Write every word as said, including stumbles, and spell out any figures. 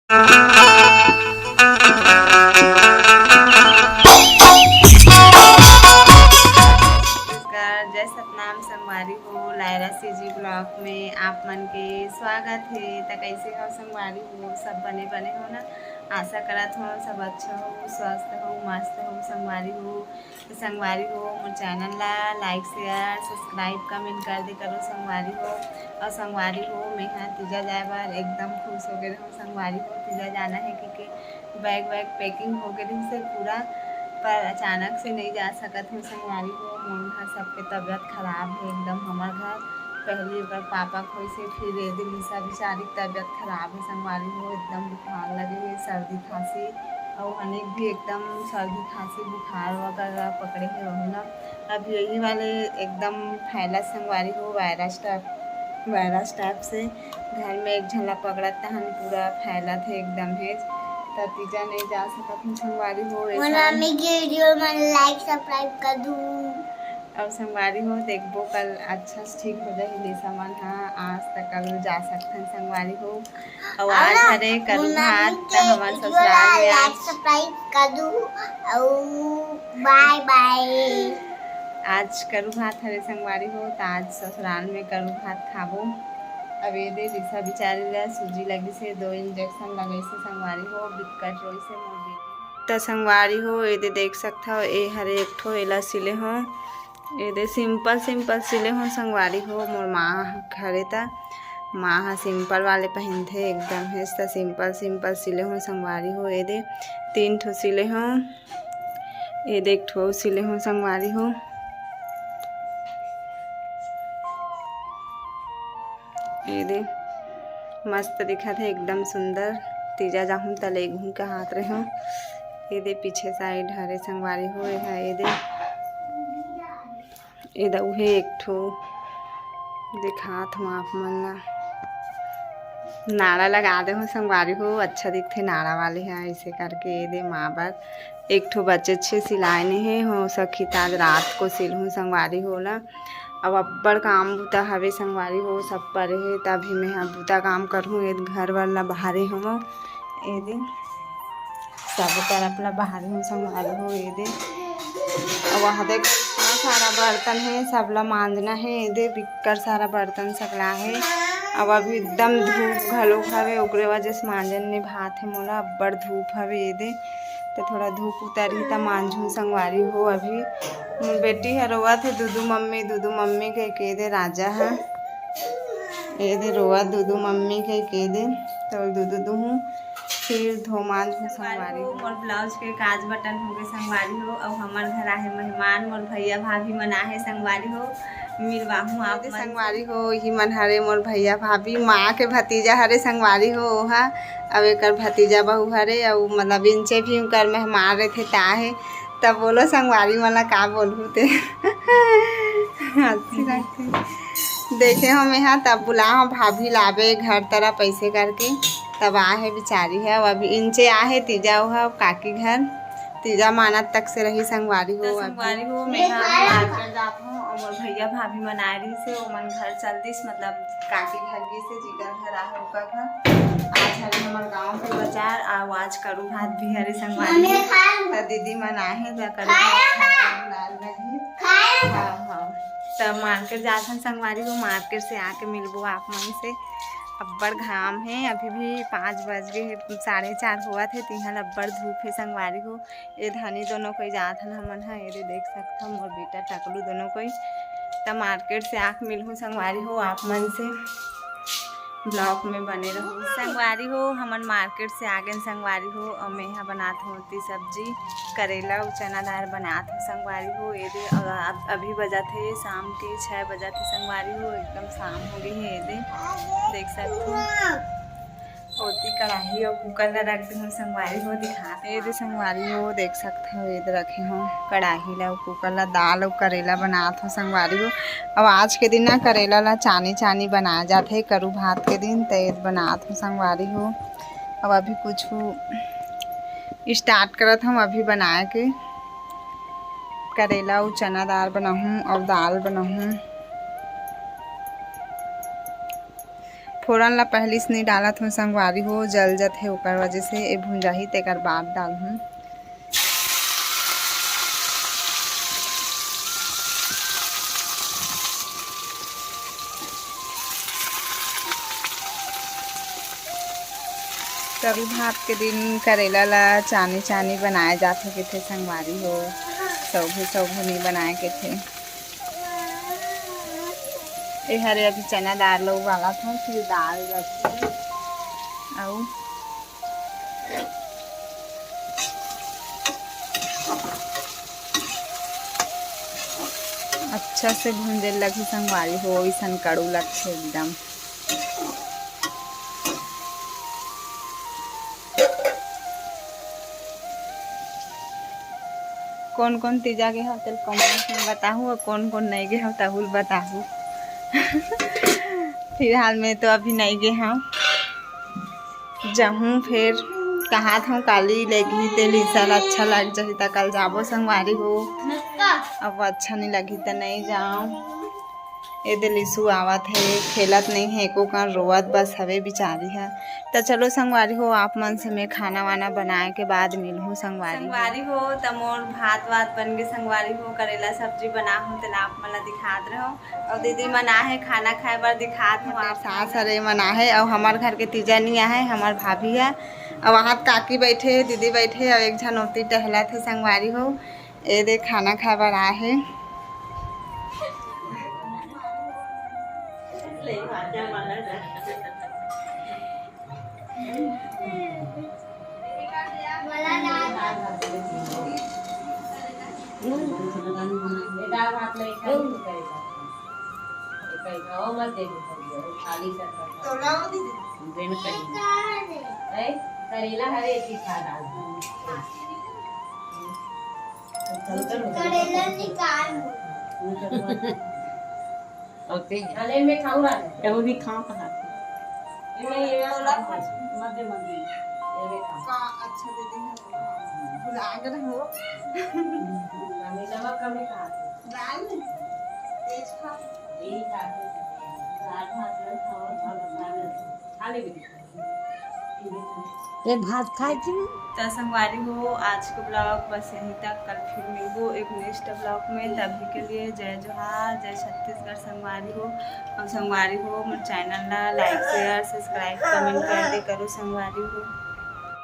नमस्कार, जय सतनाम संगवारी हो। लायरा सीजी ब्लॉग में आप मन के स्वागत हे। त कैसे हो संगवारी हो? सब बने बने हो ना? आशा करत हो सब अच्छा हो, स्वस्थ हो, मस्त हो संगवारी हो। तो संगवारी हो, मोर चैनल ला लाइक, शेयर, सब्सक्राइब, कमेंट कर दे करो संगवारी हो। और संगवारी हो, मैं हा तीजा जाए बर एकदम खुश हो गए रहूँ संगवारी हो। तीजा जाना है क्योंकि बैग वैग पैकिंग हो गए रहिस हे पूरा, पर अचानक से नहीं जा सकत हूँ संगवारी हो। मोर घर सबके तबीयत खराब है एकदम, हमर घर पहली ओकर पापा के होइस हे, फिर ये दिन निशा बेचारी के तबीयत खराब है संगवारी हो, एकदम बुखार लगे है, सर्दी खांसी, और अनेक भी एकदम सर्दी खांसी बुखार वगैरह पकड़े है वही ना। अब यही वाले एकदम फैला संगवारी हो, वायरस टाइप, वायरस टाइप से घर में एक झन ला पकड़त तहन पूरा फैलत है एकदम हेज। त तीजा नहीं जा सकत हूँ संगवारी हो, मोर ऐसा मम्मी के वीडियो मन लाइक सब्सक्राइब कर दू। और संगवारी हो, देखबो कल अच्छा से ठीक हो जाही निशा मन हा, आज तक कल जा सकथन संगवारी हो। और आज हरे करू भात, त हमर ससुराल में आज सब्सक्राइब कर दू। और बाय बाय। आज करू भात हरे संगवारी हो, त आज ससुराल में करू भात खाबो। अब ये दे निशा बिचारी ला सूजी लगिस हे, दो इंजेक्शन लगइस हे संगवारी हो, बिकट रोइस हे मोर बेटी। त संगवारी हो, ये दे देख सकथव, ये हरे एक ठो, एला सिले हो। ये दे सिंपल सिंपल सिले हो संगवारी हो, मोर माँ घरे त माँ ह सिंपल वाले पहिनथे एकदम हेच, त सिंपल सिंपल सिले हो संगवारी हो। ये दे तीन ठो सिले हो, ये दे एक ठो सिले हो संगवारी हो। ये दे मस्त दिखत हे एकदम सुंदर, तीजा जाहूँ त लेगहूँ कहात रहे हो। ये दे पीछे साइड हरे संगवारी हो, ये दे एदा उहे एक ठो दिखात हूँ आप मन ला। नाड़ा लगा दे हूँ संगवारी हो, अच्छा दिखथे नाड़ा वाले ह। ऐसे करके ये दे माँ बर एक ठो बचे छे सिलाए ने हे हो सखी, त आज रात को सिलहूँ संगवारी हो ला। अब अब्बड़ काम बुता हवे संगवारी हो, सब परे हे, तभी मैं ह बुता काम करहूँ, ये घर वर ला बहारे हवो। ये दे सब तरफ ला बहारे हूँ संगवारी हो। ये दे अब वहाँ देख इतना सारा बर्तन है, सब ला मांजना है। ये दे बिक्कर सारा बर्तन सकला है। अब अभी एकदम धूप घलो हवे, ओकरे वजह से मांजन ने भात है मोला, अब्बड़ धूप हवे। ये दे तो थोड़ा धूप उतरही त मांझू संगवारी हो। अभी मोर बेटी ह रोवत है, दूदू मम्मी, दूदू मम्मी कह के दे राजा है। ये दे रोवत दूदू मम्मी कह के दे, तो दूदू दूहूँ। फिर धो मांज हूँ संगवारी हो। मोर ब्लाउज के काज बटन हो गए संगवारी हो। अउ हमर घर आहे मेहमान, मोर भैया भाभी मन आहे संगवारी हो, मिलवाहूँ आप मन से। संगवारी हो, इही मन हरे मोर भैया भाभी, माँ के भतीजा हरे संगवारी हो ओहा, अउ एकर भतीजा बहू हरे, अउ मतलब इंचे भी उनकर मेहमान रहथे ता हे। तब बोलो संगवारी मन ला का बोलहूँ ते। हंसी लगथे। देखे हो मेहा तब बुला हो भाभी लाबे घर तरफ ऐसे करके, तब आहे बिचारी है। अब अभी इंचे आहे तीजा ओहा काकी घर, तीजा मानत तक से रही संगवारी हो। तो अभी संगवारी हो, मैं अभी मार्केट जात हूँ और मोर भैया भाभी मन आए रही से, ओमन घर चल दिस, मतलब काकी घर गिस हे, जीजा घर आहे ओकर घर। आज हरे हमर गांव के बाजार, अउ आज करू भात भी हरे संगवारी हो। त दीदी मन आहे त करू भात खाए बर बुलाए रही। हाँ, हाँ। त मार्केट जात हन संगवारी हो, मार्केट से आके मिलबो आप मन से। अब्बड़ घाम हे, अभी भी पाँच बज गए हे, साढ़े चार होवत हे, तिहां ल अब्बड़ धूप हे संगवारी हो। ए धनी दोनों कोई जात हन हमन ह, एदे देख सकथव मोर बेटा टकलू दोनों कोई। त मार्केट से आके मिलहूँ संगवारी हो आप मन से, ब्लॉग में बने रहू संगवारी हो। हमन मार्केट से आ गेन संगवारी हो, अउ मेहा बनात हों ओती सब्जी, करेला अउ चना दार बनात हों संगवारी हो। एदे अ-, अब-, अभी बजत हे शाम के छः बजत हे संगवारी हो, एकदम शाम हो गई हे। एदे देख सकथव ओती कढ़ाई अउ कुकर ला रख दे हूँ संगवारी हो, दिखात ए दे संगवारी हो, देख सकत हव, ए दे रखे हूँ कढ़ाई ला अउ कुकर ला, दाल अउ करेला बनात हूँ संगवारी हो। अब आज के दिन ना करेला ला चानी चानी बनाए जाथे करू भात के दिन, त ए दे बनात हूँ संगवारी हो। अब अभी कुछ स्टार्ट करत हूँ अभी बनाए के, करेला अउ चना दाल बनाहूँ अउ दाल बनाहूँ। फोरन ला पहिली से नइ डालत हूँ संगवारी हो, जल जथे, ओकर वजह से ए भुंजाही, तेकर बाद डालहूँ। तरू भात के दिन करेला ला चानी चानी बनाए जाथे कथे संगवारी हो, सौघे सौघे नइ बनाए कथे। ए हरे अभी चना दाल ला उबालत हूँ, फिर दाल रखहूँ। अउ अच्छा से भूंजे लगही संगवारी हो, अइसन कड़ू लगथे एकदम। कोन कोन तीजा गे हव तेला comment में बताहू, अउ कोन कोन नइ गे हव तहू ल बताहू। फिलहाल में तो अभी नइ गे हव, जाहूँ फेर। कहात हूँ काली लेगही तेल इसल अच्छा लग जाही त कल जाबो संगवारी हो। अब अच्छा नइ लगही त नइ जाओ। ए दे लिसु आवत हे, खेलत नइ हे एको कन, रोवत बस हवे बिचारी ह। त चलो संगवारी हो, आप मन से मैं खाना वाना बनाए के बाद मिलहूँ संगवारी हो। संगवारी हो, त मोर भात वात बन गे संगवारी हो, करेला सब्जी बना हूँ, तेला आप मन ला दिखात रहो। अउ दीदी मन आहे खाना खाए बर, दिखात हूँ आप मन ला। सास हरे मन आहे, अउ हमर घर के तीजा नइ आहे, हमर भाभी ह। अउ वहाँ काकी बैठे हे, दीदी बैठे हे, अउ एक झन ओती टहलत हे संगवारी हो। ए दे खाना खाए बर आए हे। करेला हरे एक ही खा डाल। करेला निकाल। अउ ते अरे में खाऊ रहा है। कहू भी खाओ कहाँ। ये नहीं, ये वाला मध्य मंदिर। ये देखो। का अच्छा दीदी है। भुला गए हो। हमें नमक कम है कहाँ से? दाल में। तेज खा। यही खा। दाल भात में खाओ, भात खा ले। खा ले बेटी। ये भात खाए थी ना। त संगवारी हो, आज के vlog बस यहीं तक। कल फिर मिलबो एक next vlog में। तभी के लिए जय जोहार, जय छत्तीसगढ़ संगवारी हो। अउ संगवारी हो, मोर channel ला like, share, subscribe, comment कर दे करो संगवारी हो।